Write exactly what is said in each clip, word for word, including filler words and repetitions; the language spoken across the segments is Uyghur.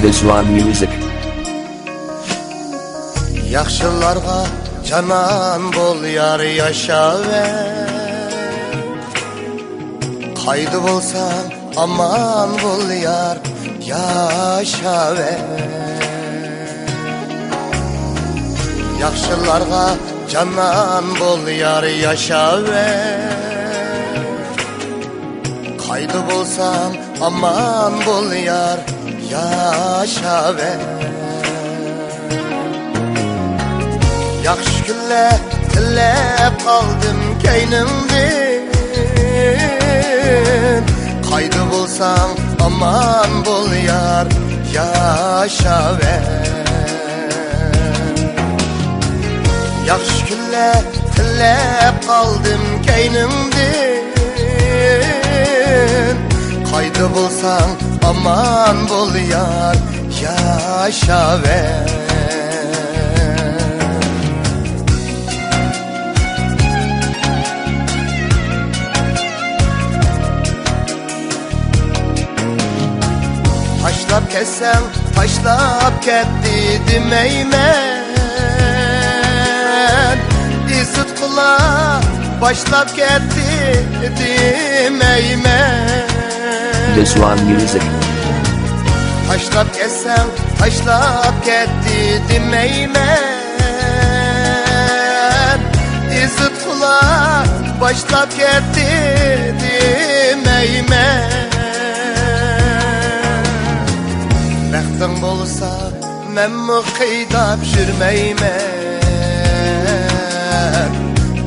This one music. ياخشىلارغا جانان بول يار، ياشاۋەر. قايدا بولساڭ ئامان بول يار، ياشاۋەر. ياخشىلارغا جانان بول يار، ياشاۋەر. قايدا بولساڭ ئامان بول يار، ياشاۋەر. ياخشى كۈنلەر تىلەپ قالدىم كەينىڭدىن. قايدا بولساڭ ئامان بول يار، ياشاۋەر. ياخشى كۈنلەر تىلەپ قالدىم كەينىڭدىن. قايدا بولساڭ ئامان بول يار، ياشاۋەر. تاشلاپ كەتسەڭ، تاشلاپ كەتتى دېمەيمەن. ئىززەت قۇلار باشلاپ كەتتى دېمەيمەن. This one music. تاشلاپ كەتسەڭ، تاشلاپ كەتتى دېمەيمەن. ئىززەت قۇلار باشلاپ كەتتى دېمەيمەن. بەختىڭ بولسا، مەنمۇ قىيناپ يۈرمەيمەن.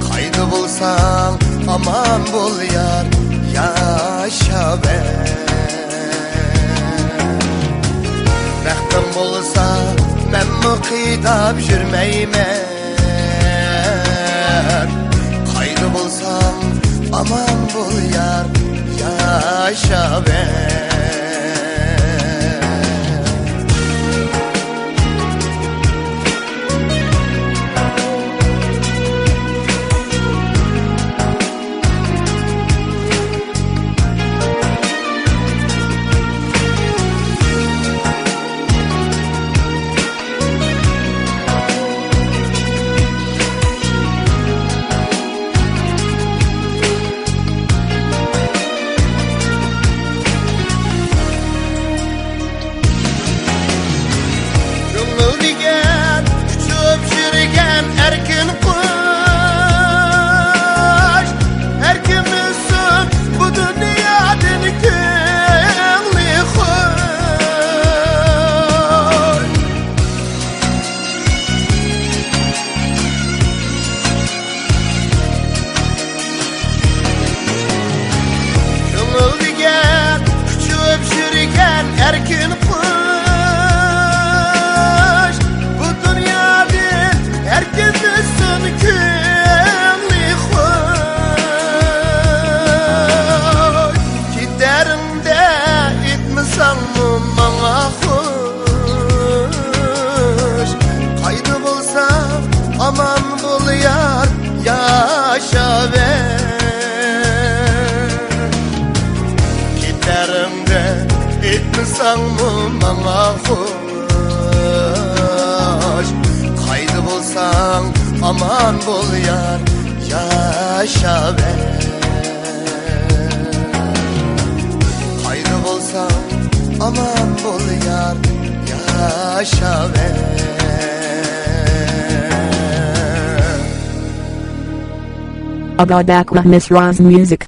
قايدا بولساڭ ئامان بول يار، ياشاۋەر. بەختىڭ بولسا، مەنمۇ قىيناپ يۈرمەيمەن. قايدا بولساڭ ئامان بول يار، ياشاۋەر. كۆڭۈل دېگەن ئۇچۇپ يۈرگەن ئەركىن قۇش، ئەركىن ئۇچسۇن بۇ دۇنيادىن كۆڭلى خۇش. كۆڭۈل دېگەن ئۇچۇپ يۈرگەن ئەركىن قۇش، بۇ دۇنيادىن ئەركىن ئۇچسۇن كۆڭلى خۇش. كېتەرىڭدە ئېيتمىساڭمۇ ماڭا خۇش. قايدا بولساڭ ئامان بول يار، ياشاۋەر. كېتەرىڭدە ئېيتمىساڭمۇ ماڭا خۇش. قايدا بولساڭ ئامان بول يار، ياشاۋەر. قايدا بولساڭ ئامان بول يار، ياشاۋەر. Agabak Misra's music.